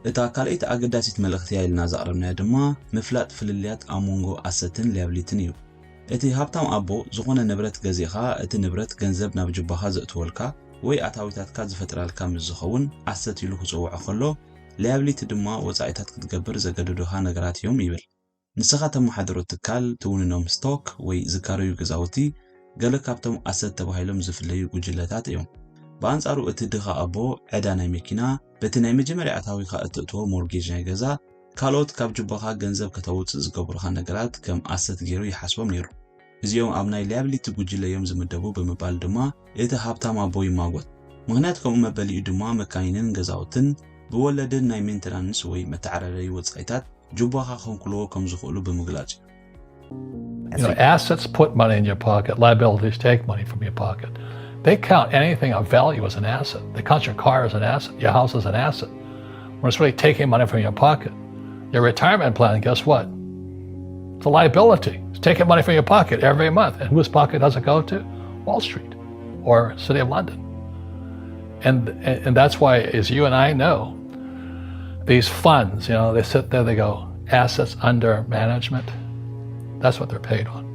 እታ ካልኣይቲ ኣገዳሲት መልእኽቲ እያ ኢልና ዘቕረብናያ ድማ ምፍላጥ ፍልልያት ኣብ መንጎ ኣሰትን ሊያብሊትን እዩ። እቲ ሃብታም ኣቦ ዝኾነ ንብረት ገዚእኻ እቲ ንብረት ገንዘብ ናብ ጅባኻ ዘእትወልካ ወይ ኣታዊታትካ ዝፈጥራልካ ምስ ዝኸውን ኣሰት ኢሉ ክጽውዖ ከሎ፣ ሊያብሊቲ ድማ ወጻኢታት ክትገብር ዘገድዱኻ ነገራት እዮም ይብል። ንስኻ ተመሓድሮ ትካል፣ ትውንኖም ስቶክ ወይ ዝካረዩ ገዛውቲ ገለ ካብቶም ኣሰት ተባሂሎም ዝፍለዩ ጉጅለታት እዮም። ብኣንጻሩ እቲ ድኻ ኣቦ ዕዳ ናይ መኪና በቲ ናይ መጀመርያ ኣታዊኻ እትእትዎ ሞርጌጅ ናይ ገዛ ካልኦት ካብ ጁባኻ ገንዘብ ከተውጽእ ዝገብሩኻ ነገራት ከም ኣሰት ገይሩ ይሓስቦም ነይሩ። እዚኦም ኣብ ናይ ሊያብሊቲ ጉጅለ እዮም ዝምደቡ ብምባል ድማ እቲ ሃብታም ኣቦ ይማጎት። ምኽንያት ከምኡ መበሊኡ ድማ መካይንን ገዛውትን ብወለድን ናይ ሜንተናንስ ወይ መተዓራረዪ ወጻኢታት ጁባኻ ከንኩልዎ ከም ዝኽእሉ ብምግላጽ እዩ። You know, assets put money in your pocket, liabilities take money from your pocket. They count anything of value as an asset. They count your car as an asset, your house as an asset. When it's really taking money from your pocket. Your retirement plan, guess what? It's a liability. It's taking money from your pocket every month. And whose pocket does it go to? Wall Street or City of London. And, and that's why, as you and I know, these funds, you know, they sit there, they go, assets under management. That's what they're paid on.